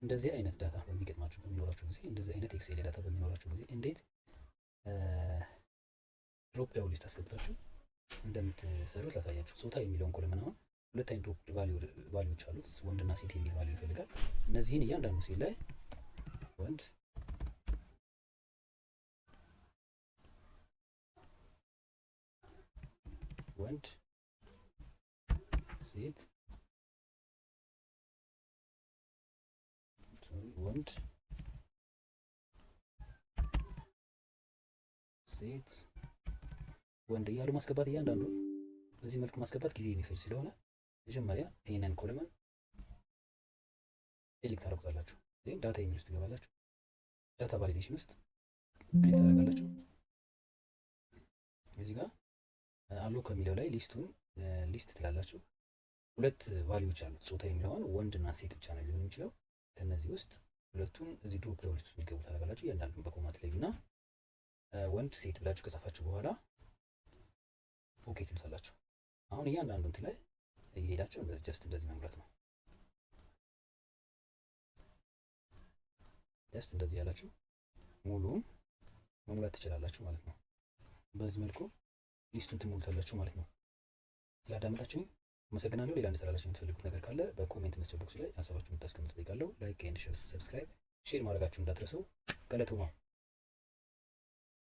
እንደዚህ አይነት data በሚገጥማችሁ በሚኖራችሁ ጊዜ፣ እንደዚህ አይነት Excel data በሚኖራችሁ ጊዜ እንዴት drop down list አስገብታችሁ እንደምትሰሩት ላሳያችሁ። ጾታ የሚለውን column አሁን ሁለት አይነት drop value ዎች አሉት። ወንድና ሴት የሚል value ይፈልጋል። እነዚህን እያንዳንዱ ሴል ላይ ወንድ፣ ወንድ፣ ሴት፣ ወንድ፣ ሴት፣ ወንድ እያሉ ማስገባት፣ እያንዳንዱ በዚህ መልኩ ማስገባት ጊዜ የሚፈጅ ስለሆነ መጀመሪያ ይህንን column select ታደርጉታላችሁ። Then data የሚል ውስጥ ትገባላችሁ። Data validation ውስጥ click ታደርጋላችሁ። እዚህ ጋር allow ከሚለው ላይ list ኡን list ትላላችሁ። ሁለት value ዎች አሉት። ጾታ የሚለውን ወንድና ሴት ብቻ ነው ሊሆን የሚችለው። ከነዚህ ውስጥ ሁለቱን እዚህ drop down list ውስጥ እንዲገቡ ታደርጋላችሁ። እያንዳንዱን በ comma ትለዩና ወንድ፣ ሴት ብላችሁ ከጻፋችሁ በኋላ okay ትሉታላችሁ። አሁን እያንዳንዱ እንትን ላይ እየሄዳችሁ እንደዚህ just እንደዚህ መሙላት ነው። Just እንደዚህ ያላችሁ ሙሉውን መሙላት ትችላላችሁ ማለት ነው። በዚህ መልኩ list ኡን ትሞሉታላችሁ ማለት ነው። ስላዳመጣችሁኝ አመሰግናለሁ። ሌላ እንድሰራላችሁ የምትፈልጉት ነገር ካለ በ comment መስጫ box ላይ ሀሳባችሁን እንድታስቀምጡ እጠይቃለሁ። Like and subscribe፣ share ማድረጋችሁ እንዳትረሱ። Galatoomaa።